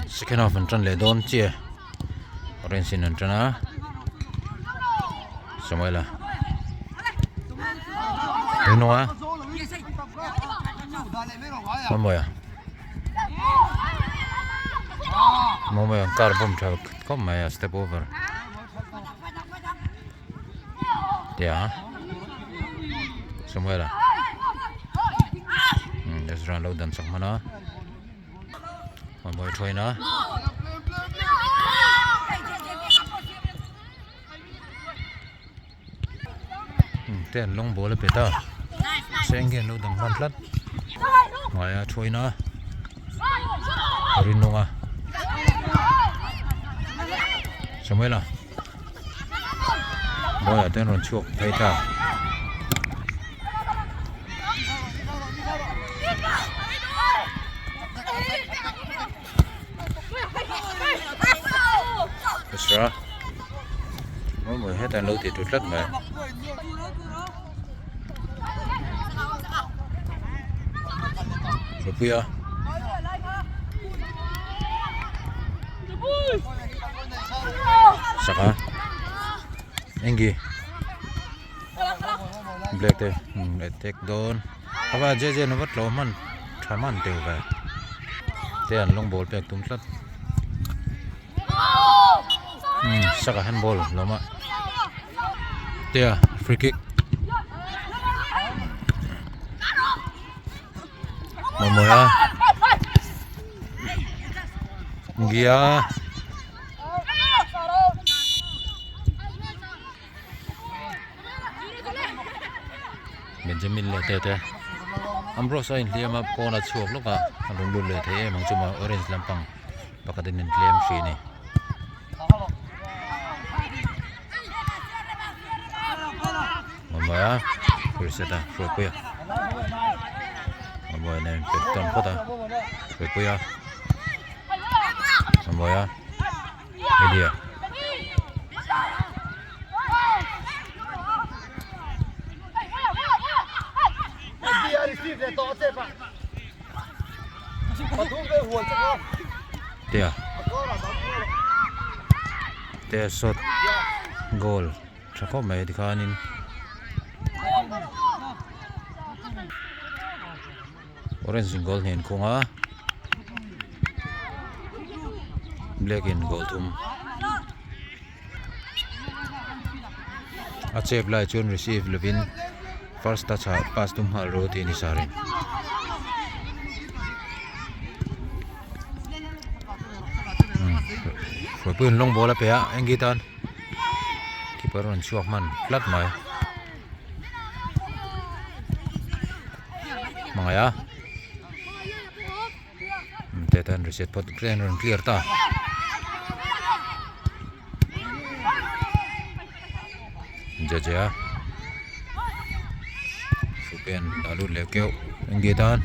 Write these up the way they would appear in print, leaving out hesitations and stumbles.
Second half an tan leh dawn chiah orange in an tan a Samuela Rinua Mawmawia Mawmawia car bum tha khawp mai a step over tia Samuela Ezra lo dan chak hman a. Mawi thuain a te an lawng bawl a pet a seng hian lo dang hman tlat hnuaia thuain a rinawng a Samuela Mawiah te an rawn chhuak phei ta. Ezra mawi hetah an lo tih tur tlat mai. Ropuia. Saka enggi black te attack dawn awa je je na vat lo hman tha man teu ve te an lawng ball pek tum tlat saka handball lawm a tia free kick Mawmawia Gia Benjamin leh te te Ambrose a inhliam a pawn a chhuak lawk a a rawn lut leh thei em ang chu maw orange lampang pakhat in inhliam hrih a ni. Mawmawia reset a Hruaipuia Mawmawia nen pet tawn phawt a Hruaipuia Mawmawia Eddie Tia Tia shot goal tha khawp mai tikhanin orange in goal hnen khung a black in goal thum a chep lai chuan receive lovin first touch ah pass tum nghal ru tih a ni sar in. Hruaipuiin lawng ball a pe a enggi tan. Keeper rawn chhuak hman tlat mai. Hmangaih a. Te tan reset phawt te an rawn clear ta. Jeje a. Fupen a lut leh keuh engge tan.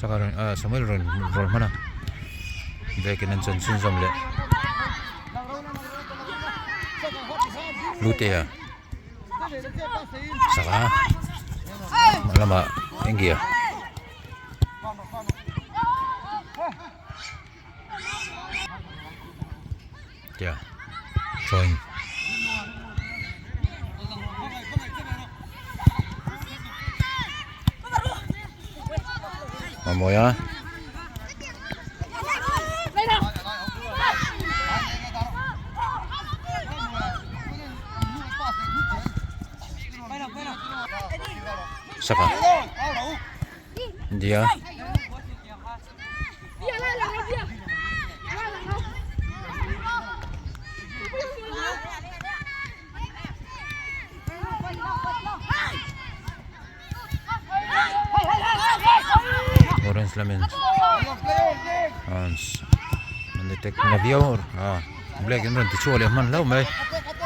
Saka rawn ah Samuel rawn rawn hman a. Bag in an chan chhunzawm leh. Lutea saka hma lamah engge tia drawing a mawi a. Saka India Orange lamin an attack na viau a black in rawn ti chhuak leh hman hlauh mai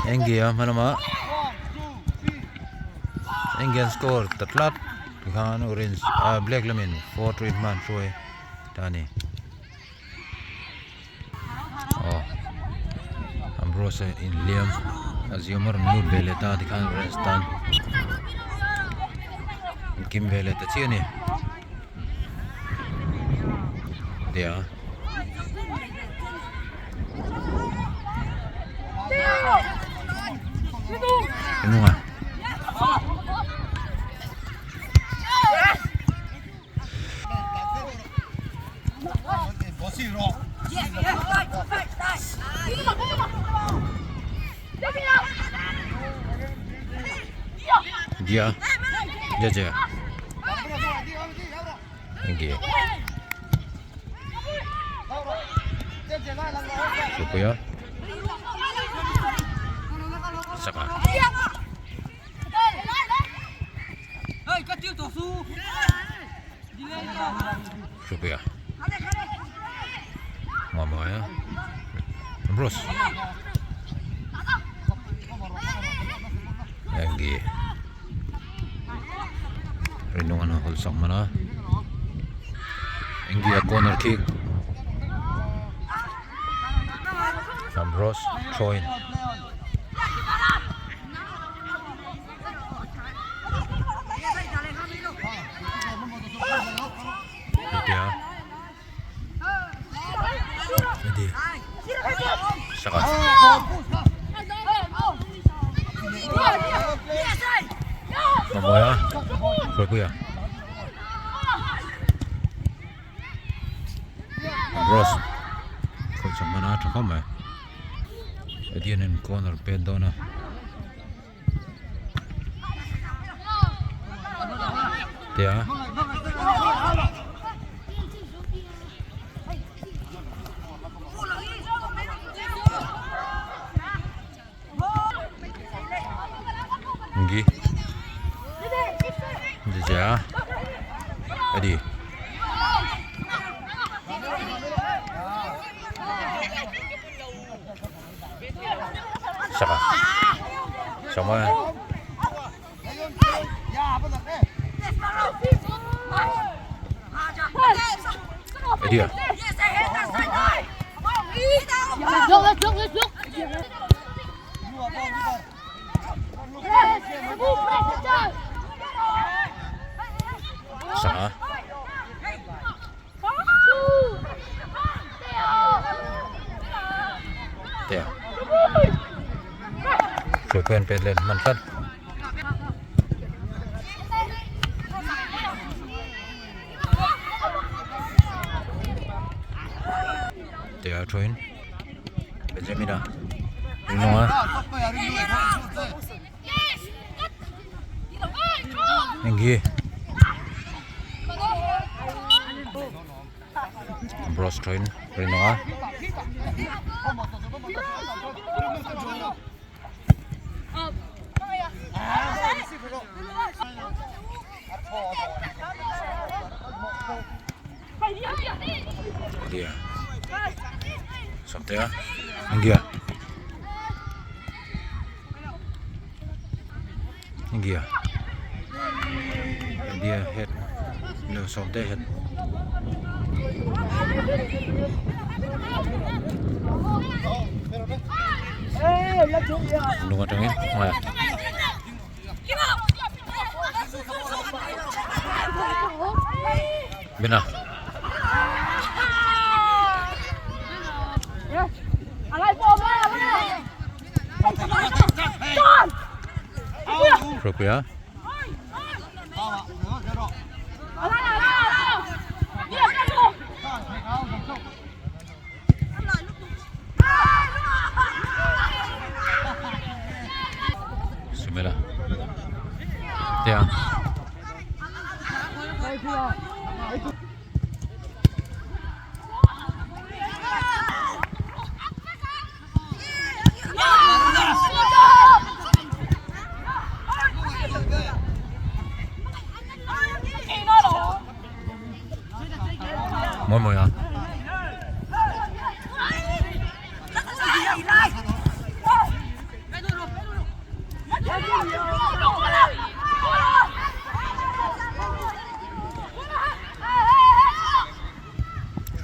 eng ge a hma lamah eng ge an score ta tlat tikhan orange ah black lamin 4-3 hma an hruai ta a ni. Aw Ambrose a inhliam a ziam a rawn lut ve leh ta tikhan rest tan an kim ve leh ta chiah a ni. Nia. Hnunga. Dia. Jeje. Enge. Supuia. Saka. Supuia. Mamaya. Bros. Enge. Rinung an hawl sak hman a India corner kick Ambrose throw in Saka. Mamawia Hruaipuia Rose khawih chak hman a tha khawp mai Edian in corner pen dawn a. Tia Ngi Jia Eddie Saka Sawma Eddie a Saka Tia Hruai pawh hian pet let hman tlat. Tia thuin Benjamina rinawng a. Enghi Bros thuin rinawng a. India Sawmtea India India India head lo Sawmtea head. Lung atangin ngaia. Bena. Hruaipuia. Sumela. Tia. Mawi mawi a.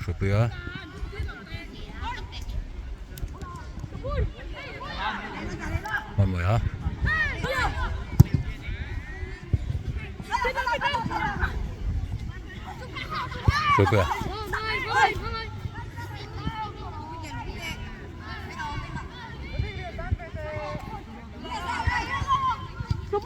Hruipui a. Mawi mawi a. Hruipui a. Khan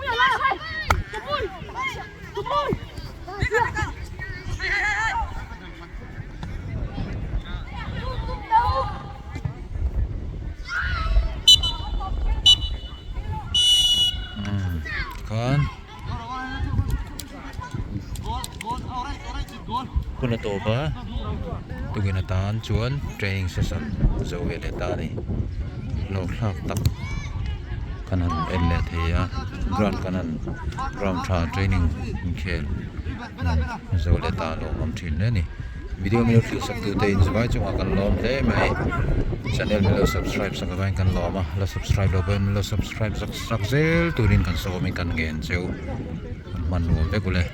hun a tawp a tukin atan chuan training session zo ve leh ta a ni hlawk thlak tak kan han en leh thei a ground kan han ground tha training inkhel zo leh ta a lawmawm thin hle a ni video min lo thlir sak tute in zivai chungah kan lawm hle mai channel min lo subscribe sak avangin kan lawm a la subscribe lo pawhin min lo subscribe sak sak zel turin kan sawmin kan ngen cheu kan hman nuam vek ule.